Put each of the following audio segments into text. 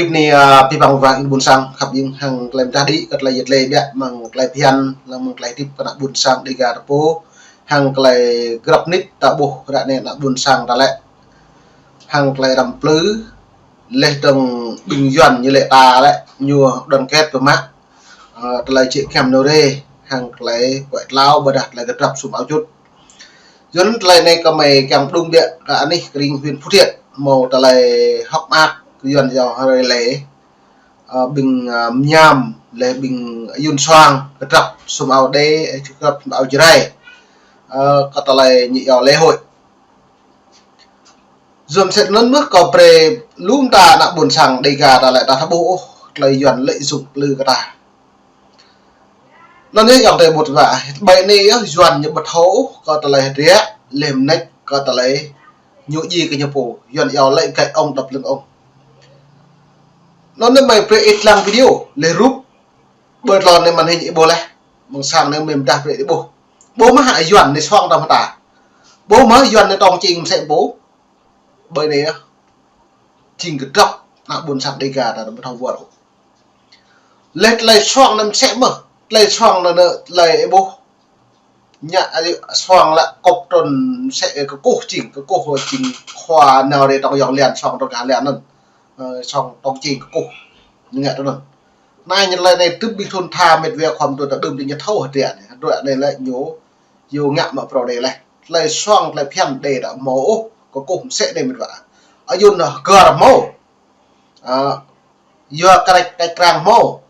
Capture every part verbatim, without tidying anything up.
Anai, a, abih bang wa ƀing ƀôn sang khăp jing hăng tơlơi mơdah đĭ kơ tơlơi yet lĕ biă mơ̆ng tơlơi phiăn, lăng mơ̆ng tơlơi hơdip kơ ană ƀôn sang Dega ta pô, hăng tơlơi grăp nit ta ƀuh ră anai ană ƀôn sang ta lĕ. Hăng tơlơi răm plư, leh dong ƀing Yuan ñu lĕ ta lĕ, ñu đoàn kết pơmă, a, tơlơi čih kiăm nô rê, hăng tơlơi kuai tlao, ƀôdah tơlơi kơdrăp sum ao čut. Yuan tơlơi anai kơmơi kiăng pơdŏng biă kơ anih kơ ring huyện Phú Thiện, hmâo tơlơi hơ̆k mơak kơ Yuan yua hrơi lĕ, a, ƀing, a, mơñam, leh ƀing ayun suang, kơdrăp sum ao đê, kơdrăp sum ao Jrai, a, kơ tơlơi ñu yua lễ hội. Yuan sĕt anŭn mơ̆ kơ brơi lŏm ta ană ƀôn sang Dega ta lĕ ta thâo ƀuh ôh, tơlơi Yuan lợi dụng plư kơ ta. Anŭn yơh yŏng tơi ƀut wa, ƀơi anai yơh Yuan ñu ƀu thâo ôh kơ tơlơi hơdră, leh mơneč kơ tơlơi ñu ji kơ ñu pô, Yuan yua lợi dụng ông độc lưng ông. Anŭn anai mơi brơi ih lăng video, leh rup, ƀơi tlôn anai màn hình ih ƀuh leh, mơ̆ng sang anai mơi mơdah brơi ih ƀuh. Ƀuh mơ̆ hă Yuan anai suang tơm ta. Ƀuh mơ̆ Yuan anai tong čing mơsĕ pô. Ƀơi anai yơh. Jing kơdrăp ană ƀôn sang Dega ta ƀu thâo wơr ôh. Leh tơlơi suang anai mơsĕ mơ̆. Tơlơi suang anai, anai tơlơi ih ƀuh. Ñu, a, suang lĕ kŏp trŭn mơsĕ kơkuh jing, kơkuh jing khua nao rê tong yong lian suang tong kah lian anŭn. Ơ, suang tong čing kơkuh. Ñu ngă tui anŭn. Anai ñu tơlơi anai tŭ ƀing thŭn tha mĕt wa khŏm tui ta đưm đĭ ñu thâo hơdră anai. Hơdră anai lĕ ñu, yua ngă mă phrâo đê leh. Tơlơi suang tơlơi phiăn đê đă hmâo ôh, kơkuh mơsĕ anai mĕt wa. Ayun hơgơr hmâo. A, yua krĕč, krĕč krang hmâo.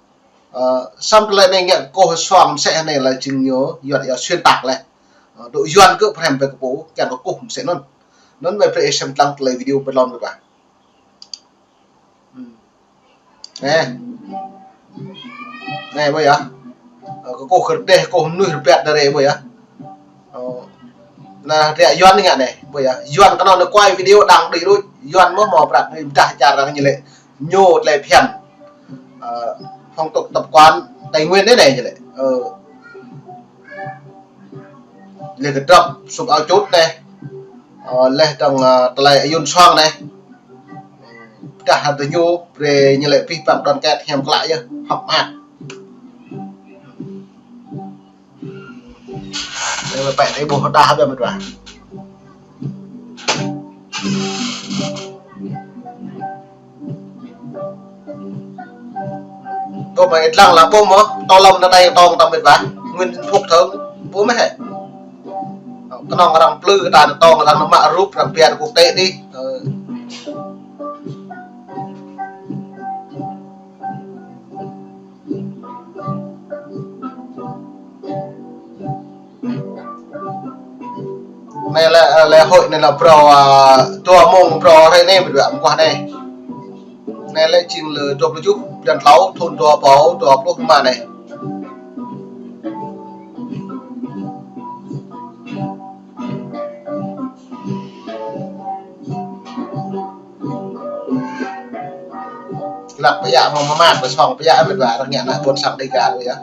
A, samơ̆ tơlơi anai ngă kơkuh suang mơsĕ anai lĕ jing ñu, Yuan yua xuyên tạc leh. A, dŏ Yuan kơ phrăm ƀơi kơ pô, kiăng kơkuh mơsĕ anŭn. Anŭn mơi brơi ih sem lăng tơlơi video ƀơi tlôn mĕt wa. Hmm. Anai. Anai, ƀuh yơh. Ơ, kơkuh kơdeh, kơkuh mơnuih rơbat đa rê, ƀuh yơh. Ơ, anai, hơdră Yuan anai ngă anai, ƀuh yơh. Yuan kơnơ̆ng anai kuai video đăng đĭ đôč, Yuan mơ̆ hmâo prăk anai mơdah čar arăng ñu lĕ. Ñu tơlơi phiăn. Ơ, phong tục tập quán Tây Nguyên anai anai ñu lĕ. Ơ. Leh kơdrăp sum ao čut anai. Ơ, leh dong, ơ, tơlơi ayun suang anai. Dah hơdră ñu, brơi ñu lĕ abih bang đoàn kết hiam klă yơh, hơ̆k mơak. Anai mơi pĕ tơlơi ƀuh dah biă mĕt wa. Ƀuh mơ̆ ih lăng lă ƀuh mơ̆, tơlơi anai tong tơm mĕt wa, Nguyễn Phúc Thơm, ƀuh mơ̆ hĕ. Kơnơ̆ng arăng plư kơ ta tong, arăng mă rup, arăng pia quốc tế đĭ. Ơ. Anai lĕ, ơ, lễ hội anai lĕ phrâo, ơ, dua mông phrâo hrơi anai mĕt wa mơguah anai. Anai lĕ jing lơ dua pluh tơjuh, blan klâo, thŭn dua rơbâo dua pluh rơma anai. Lăp pơyă mơ̆ng mơmă, pơsong pơyă mĕt wa, arăng ngă ană ƀôn sang Dega ƀuh yơh.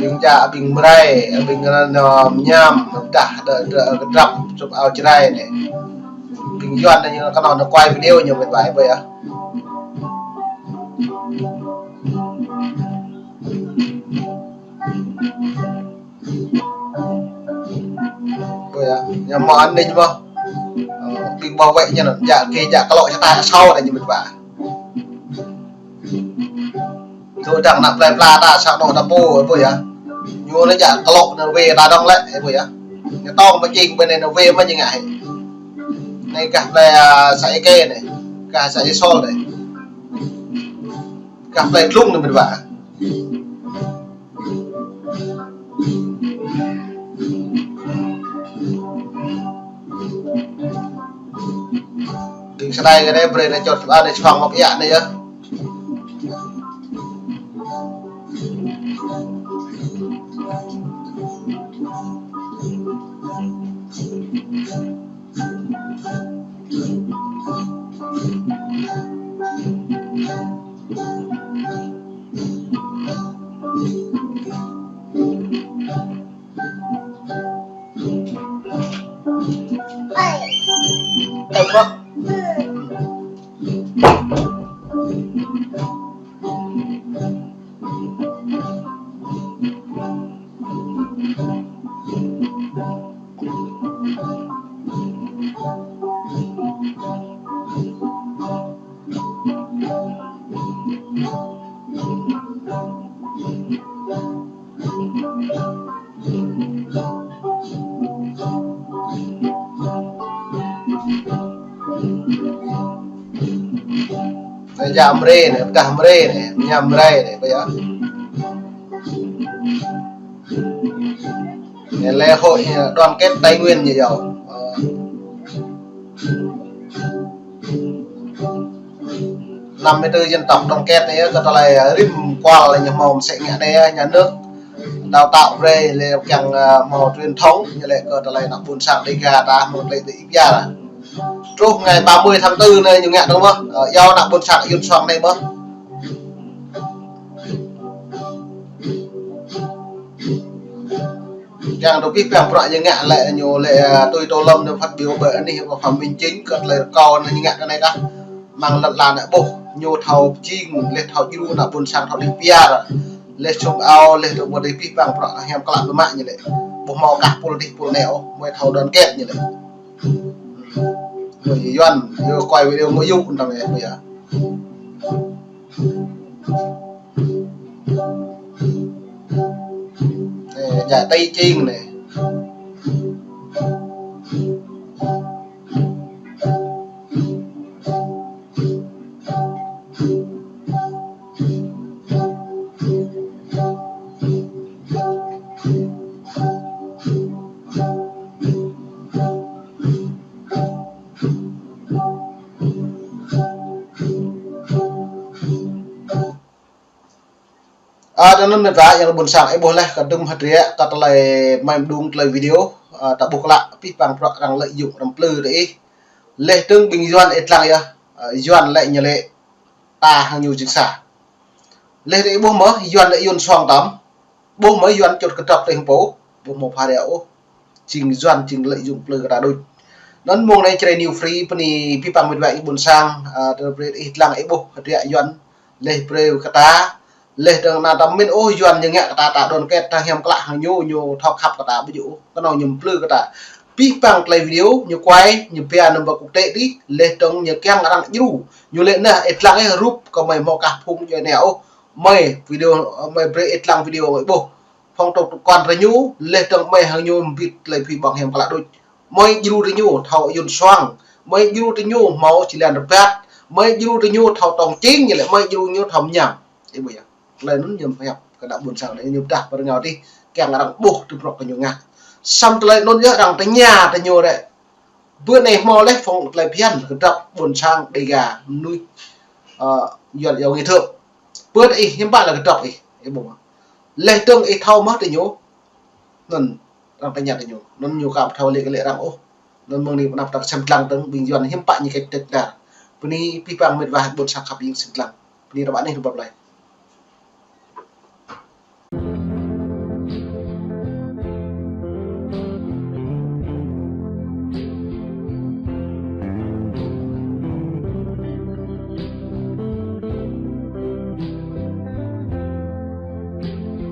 Ƀing čă, ƀing mrai, ƀing anŭn, ơ, mơñam, dah, dah, dah, kơdrăp, sum ao Jrai anai. Ƀing Yuan anai ñu kơnơ̆ng anai kuai video ñu mĕt wa ƀuh yơh. Ƀuh yơh, ñu mơ̆ anai ñu mơ̆. Ơ, ƀing bảo vệ ñu anŭn, djă kơ, djă kơ lŏ čơtai asâo anai ñu mĕt wa. Tui dăng ană plơi pla ta sang anŏ ta pô, ƀuh yơh. Ñu anai djă kơ lŏ anai wai ta dong lĕ, ƀuh yơh. Ñu tong mă jing ƀơi anai anai wai mă jing ngă hĕ. Anai gah plơi, a, Sa Êkê anai, gah Sa Êsol anai. Gah plơi Tlung anai mĕt wa. Trai kơ anai brơi anai čŏt čua anai čuang mă pia anai yơh. Anai jă mrê anai, pơdah mrê anai, mơñam mrê anai, ƀơi yơh. Anai lễ hội, ơ, đoàn kết Tây Nguyên ñu yơh. Ơ. Năm mươi tư dân tộc đoàn kết anai yơh, kơ tơlơi, ơ, rĭm kual ñu hmâo mơsĕ ngă anai yơh, nhà nước đào tạo brơi lĕ kiăng, ơ, hmâo truyền thống, ñu lĕ kơ tơlơi ană ƀôn sang Dêga ta hmâo tơlơi dih ip yar. Truh ngày ba mươi tháng tư anai ñu ngă dơ̆ng mơ̆, ơ, yua ană ƀôn sang Yuan Suang anai mơ̆. Kiăng tơ abih bang bruă ñu ngă lĕ ñu lĕ, ơ, tui Tô Lâm ñu phát biểu ƀơi anih kơ Phạm Minh Chính kơ tơlơi rơkâo anai ñu ngă kơ anai kah. Mơ̆ng lŏn ala anai ƀuh ñu thâo pơjing, lĕ thâo djru ană ƀôn sang thâo dih ip yar. Lĕ sum ao, lĕ tơ ƀuh abih bang bruă hiam klă ƀu mă ñu lĕ. Ƀu hmâo kah pul dih pul anai ôh, mơi thâo đoàn kết ñu lĕ. Ñu Yuan, ñu quay video mơ̆ yŭ tăm anai, ƀơi yơh. Anai, djă Tây Ching anai. Ơ, tơ anŭn mĕt wa, yang ƀôn sang ih ƀuh lĕ, kơ dŭm hơdră, kơ tơlơi mơ̆ng mơdung tơlơi video, ơ, ta ƀuh klă, abih bang bruă arăng lợi dụng, arăng plư tơ ih. Lĕ tơ̆ng ƀing Yuan ih lăng yơh, ơ, Yuan lĕ ñu lĕ, ta hăng ñu jing sa. Lĕ tơ ih ƀuh mơ̆, Yuan lĕ Yuan Suang tăm. Ƀuh mơ̆ Yuan čut kơdrăp tơ ih pô, ƀu hmâo phara ôh. Jing Yuan, jing lợi dụng plư kơ ta đôč. Anŭn mơ̆ng anai Jrai New Free, bơni abih bang mĕt wa ih ƀôn sang, ơ, tơ brơi ih lăng ih ƀuh, hơdră Yuan, lĕ brơi kơ ta, lĕ tơ̆ng anai tăm mĭn ôh, Yuan ñu ngă kơ ta, ta đoàn kết, ta hiam klă hăng ñu, ñu thâo khăp kơ ta ƀu djơ̆ ôh, kơnơ̆ng ñu plư kơ ta. Abih bang tơlơi video, ñu quay, ñu pia nơ̆ng ƀơi quốc tế tih, lĕ tơ̆ng ñu kiăng arăng djru, ñu lĕ anai, ih lăng ih rup, kơ mơi hmâo kah phung djuai anai ôh, mơi video, mơi brơi ih lăng video mơi ƀuh. Phong trào tŭ kăn tơ ñu, lĕ tơ̆ng mơi hăng ñu mbĭt tơlơi phi ƀơ̆ng hiam klă đôč. Mơi djru tơ ñu thâo Yuan Suang, mơi djru tơ ñu hmâo či lăn rơbat, mơi djru tơ ñu thâo tong čing, ñu lĕ mơi djru ñu thâo mơñam. Ih ƀuh yơh. Tơlơi anŭn ñu hiăp kơ ană ƀôn sang anai ñu pơdah pơrơngao tih, kiăng arăng ƀuh tơlơi bruă kơ ñu ngă. Samơ̆ tơlơi anŭn yơh arăng tơña tơ ñu rĕ. Bơ anai hmâo lĕ phong tơlơi phiăn kơdrăp ƀôn sang Dêga mơnuih, ơ, Yuan yua ngĭ thơ̆. Bơ ih hiư̆m pă lĕ kơdrăp ih, ih ƀuh mơ̆. Lĕ tơ̆ng ih thâo mơ̆ tơ ñu. Anŭn arăng tơña tơ ñu. Anŭn ñu ka ƀu thâo lĕ kơ lĕ arăng ôh. Anŭn mơ̆ng anai pơnăp ta sem lăng tơ̆ng ƀing Yuan hiư̆m pă ñu kĕ tĕt dar. Bơni abih bang mĕt wa ih ƀôn sang khăp ing sem lăng. Bơni rơbat anih rơbat plơi.